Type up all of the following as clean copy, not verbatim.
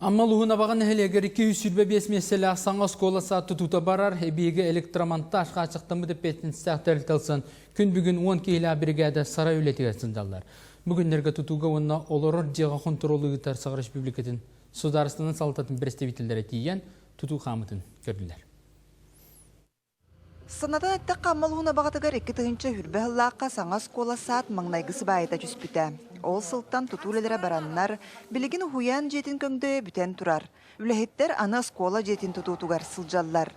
Амма улууһун Абаҕа нэһилиэгэр 225 миэстэлээх саҥа оскуола саат тутуута барар. Эбиэги электромонтаж хааччахтаммыт эппиэтинэстээх тэрилтэ ылсан, күн бүгүн 10 киһилээх биригээдэ сарай үлэтигэр сылдьаллар. Бу күннэргэ тутууга уонна олорор дьиэҕэ хонтуруолу ыытар Саха Республикатын судаарыстыбаннай салалтатын представителлэрэ тиийэн, тутуу хаамыытын көрдүлэр. Санатан эттэххэ, Амма улууһун Абаҕатыгар 2020 сыллаахха саҥа оскуола-саад маҥнайгы сыбаайата түспүтэ. Ол сылтан тутуу үлэлэрэ бараннар, билигин уһуйаан дьиэтин көҥдөйө бүтэн турар. Үлэһиттэр аны оскуола дьиэтин тутуутугар сылдьаллар.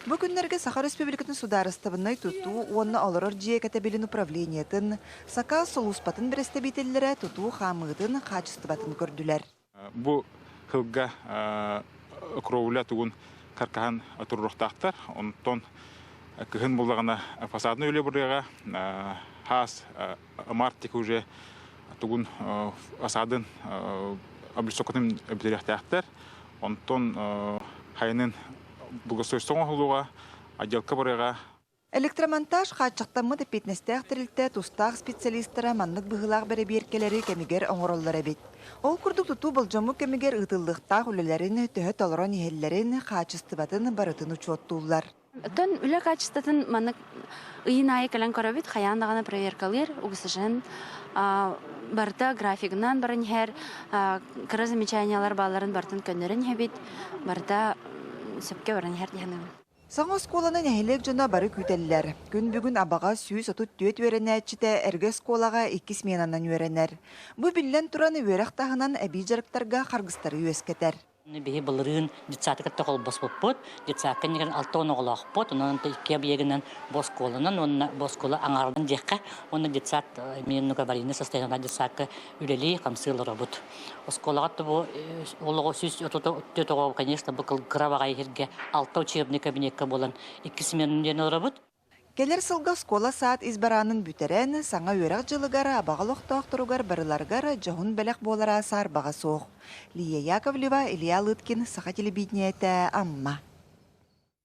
Бу күннэргэ Саха Республикатын судаарыстыбаннай тутуу уонна олорор дьиэ кэтэбилин управлениетын, сакаас сулууспатын бэрэстэбиитэллэрэ тутуу хаамыытын хаачыстыбатын көрдүлэр. Бу сылга кровля тугун каркаһын туруохтаахтар. Онтон кыһын буллаҕына фасадный үлэ барыаҕа. Хаас мартик уже тугун фасадын облицовкатын бүтэриэхтээхтэр. Онтон хайынын благоустройство оҥоһуллуоҕа, отделка барыаҕа. Электромонтаж хааччахтаммыт эппиэтинэстээх тэрилтэ тустаах специалистара маннык быһыылаах бэрэбиэркэлэри кэмигэр оҥороллор эбит. Ол курдук тутуу болдьоммут кэмигэр ыытыллыахтаах үлэлэрин төһө толорон иһэллэрин, хаачыстыбатын барытын учуоттууллар. Оттон үлэ качествотын маннык ыйын аайы кэлэн көрөбүт, хайаан даҕаны проверкалыыр, угсшн барыта графигынан баран иһэр, кыра замечаниялар баалларын барытын көннөрөн иһэбит, барыта сөпкө баран иһэр дии саныыбын. Саҥа оскуоланы нэһилиэк дьоно бары күүтэллэр. Күн бүгүн Абаҕа 134 үөрэнээччитэ эргэ оскуолаҕа икки сменанан үөрэнэр. Бу биллэн туран үөрэх таһынан эбии дьарыктарга харгыстары үөскэтэр. Биһи былырыын детсадка кытта холбоспуппут. Детсадка иннигэр 60 оҕолоохпут. Онон икки объегынан бу оскуоланан уонна бу оскуола аҥаарынан диэххэ. Уонна детсад эмиэ аварийный состояние детсадка үлэлии хамсыы олоробут. Оскуолаҕа бу олоҕу 134 оҕо, конечно, бу кыра баҕайы сиргэ алта учебный кабинекка буолан икки сменаны диэн олоробут. Кэлэр сылга оскуола-саад ис бараанын бүтэрэн, саҥа үөрэх дьылыгар Абаҕа олохтоохторугар барыларыгар дьоһун бэлэх буолара саарбаҕа суох. Лия Яковлева, Илья Лыткин, Саха телевидениетэ, Амма.